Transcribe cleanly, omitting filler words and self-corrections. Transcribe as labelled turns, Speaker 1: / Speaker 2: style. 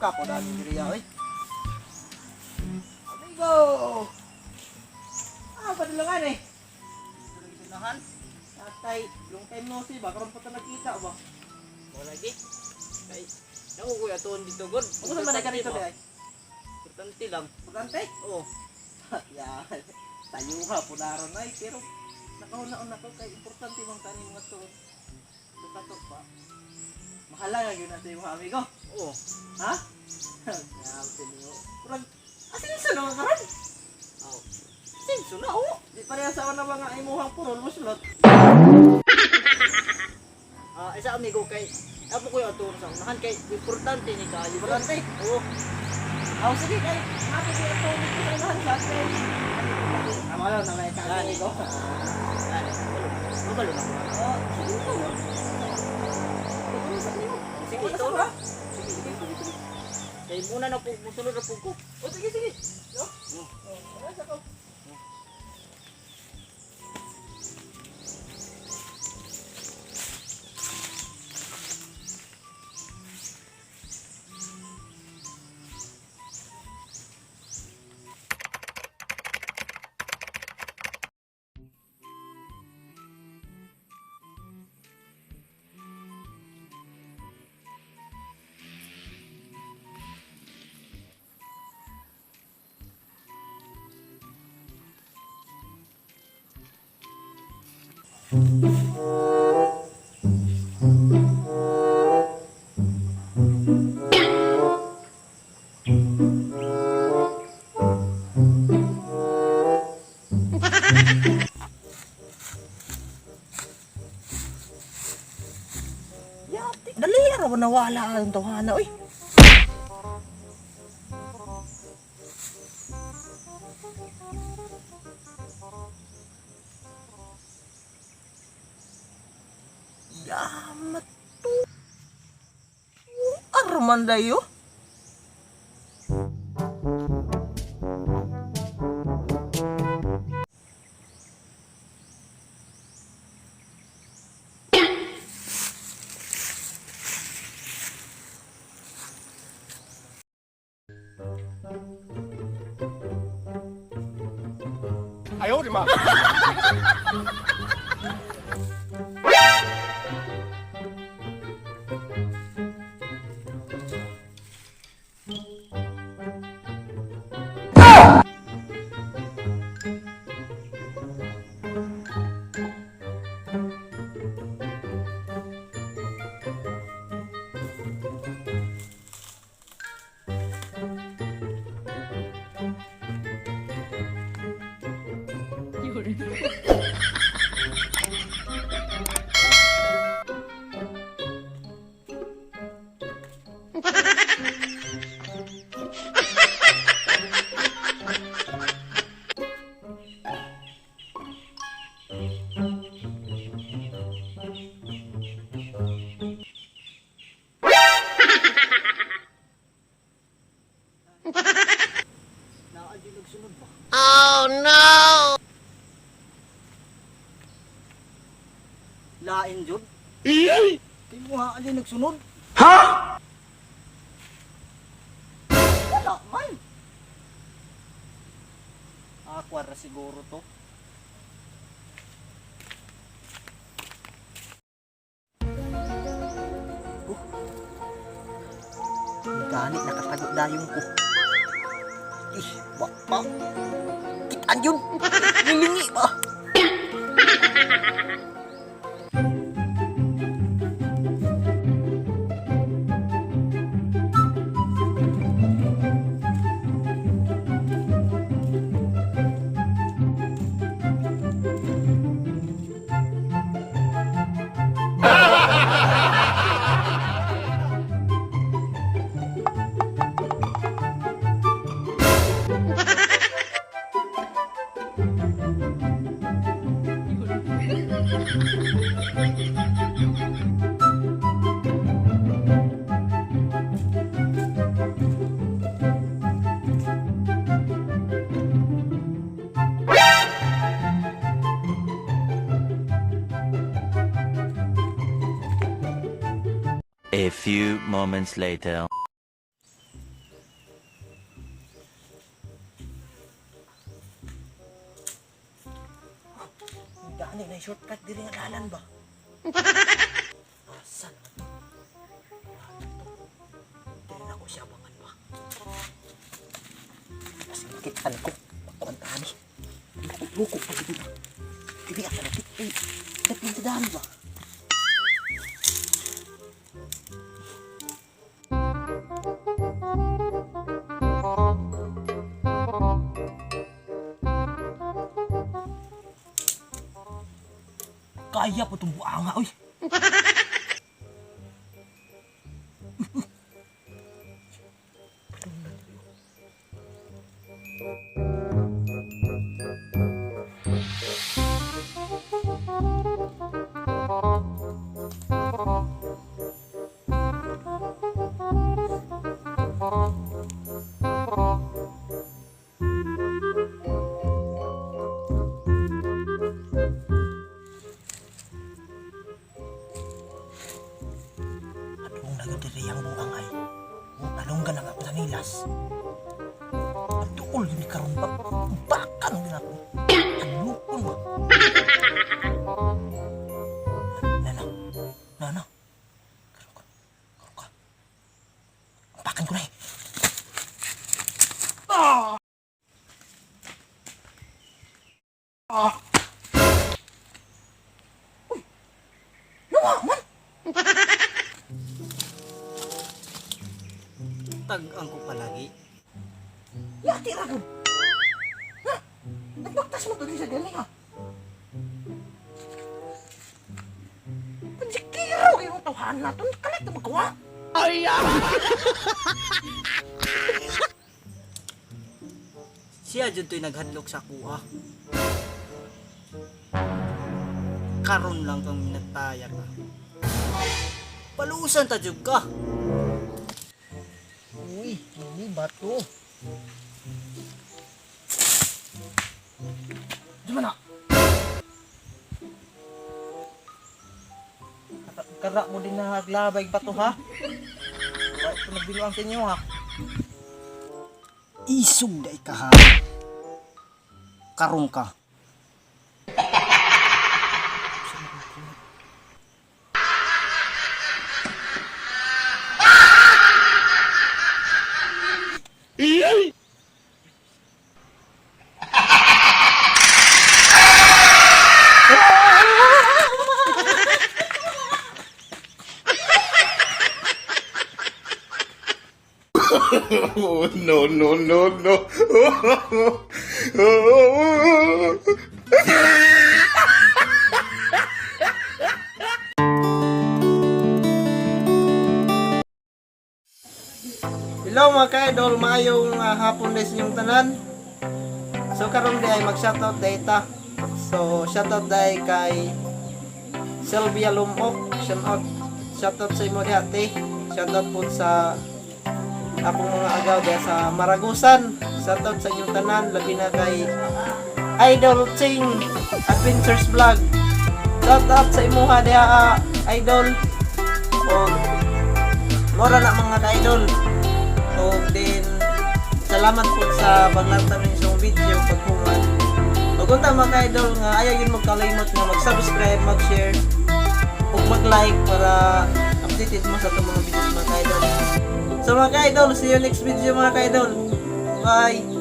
Speaker 1: Ka po dani diri oy. Amigo. Ah, padulungan eh.
Speaker 2: Unahan.
Speaker 1: Tatay, long time no see ba? Karon pa ta nagkita ba?
Speaker 2: Mo lagi. Kay nako kuya tuon dito god.
Speaker 1: Ano man ka dito ay?
Speaker 2: Importante lang.
Speaker 1: Importante?
Speaker 2: Oo.
Speaker 1: Ya. Tayo ha, punaron ay pero nakauna-una ko kay importante bang tani mga tuon. Sa kato pa. Mahalaga gyud na sa imong amigo.
Speaker 2: Oo.
Speaker 1: Ha? Grabe niyo. Murag asin sa na karon?
Speaker 2: Aw.
Speaker 1: Sinso na oh. Di pareha sa na mga imuhang purol mo sulot.
Speaker 2: Ah, isa amigo kay ako kuya tuon sa unahan kay importante ni kaayo.
Speaker 1: Importante.
Speaker 2: Oo.
Speaker 1: Aw sige kay happy ko ito ko sa unahan sa atin. Tama lang na may
Speaker 2: Gani.
Speaker 1: amigo.
Speaker 2: Gani. Mabalo na ko.
Speaker 1: Oh, sige ko.
Speaker 2: Sige,
Speaker 1: Sige,
Speaker 2: ito
Speaker 1: ha.
Speaker 2: na.
Speaker 1: Sige, sige, sige, sige.
Speaker 2: Kay muna na po musulod na po ko.
Speaker 1: Oh, sige, sige. No?
Speaker 2: Oo.
Speaker 1: Oh, wala sa ko. Yati, dali ra ba nawala ang tawhana oy. Yamat to. Arman dayo.
Speaker 3: 哎呦我的妈！
Speaker 2: Naa di nagsunod ba?
Speaker 4: Oh no!
Speaker 2: Lain jud. Kay mo di nagsunod.
Speaker 3: Ha？
Speaker 2: Wala man. Aqua ra siguro to.
Speaker 1: Gani nakatago dayon ko. Ih, wa pa. Kitaan yun. Nilingi ba?
Speaker 5: A few moments later.
Speaker 1: Shortcut diri nga dalan ba? Asa naman to? Dalan to. Diri na ko siya abangan ba? Mas makitaan ko. Pakuantahan ni. Lukok-lukok pa dito. Diri asa na dito. Dapin sa daan ba? Kaya po itong buanga, uy. Adong na diri ang buang ay. Nalunggan ang ako sa nilas. Ang tuol yun ni karon pa. Bakan din ako. Ang ba? Nana. Nana. Karon ka. Karon ka. Bakan ko na eh. Ah! Ah! Uy! Nawa man!
Speaker 2: Tag-ang ko palagi.
Speaker 1: Yati ra gud. Ha? Nagbaktas mo to din sa galing ha. Pansikiro yung tawhan na to. Kalit na magkawa.
Speaker 2: Siya dyan to'y naghadlok sa kuha. Karon lang kang minataya ka. Paluusan ta jud ka.
Speaker 1: Uy, ini bato. Di na? Kara mo din na haglabay bato ha? Wa ko nagbiluang sa inyo ha.
Speaker 2: Isog day ka ha. Karon ka.
Speaker 3: Oh, no, no, no, no.
Speaker 1: Hello mga ka-idol, maayong hapon din sa inyong tanan. So karon di ay mag-shoutout data. So shoutout day kay Sylvia Lumok, shoutout sa imo diha te. Shoutout po sa akong mga agaw diha sa Maragusan. Shoutout sa inyong tanan, labi na kay Idol Ching Adventures Vlog. Shoutout sa imuha diha Idol. Og mora na mga ka-idol. So then salamat po sa paglantaw ninyo sa akong video paghuman. Ug unta mga ka-idol nga ayaw yun magkalimot nga mag-subscribe, mag-share ug mag-like para updated mo sa itong mga videos, mga ka-idol. So mga ka-idol, see you next video, mga ka-idol. Bye!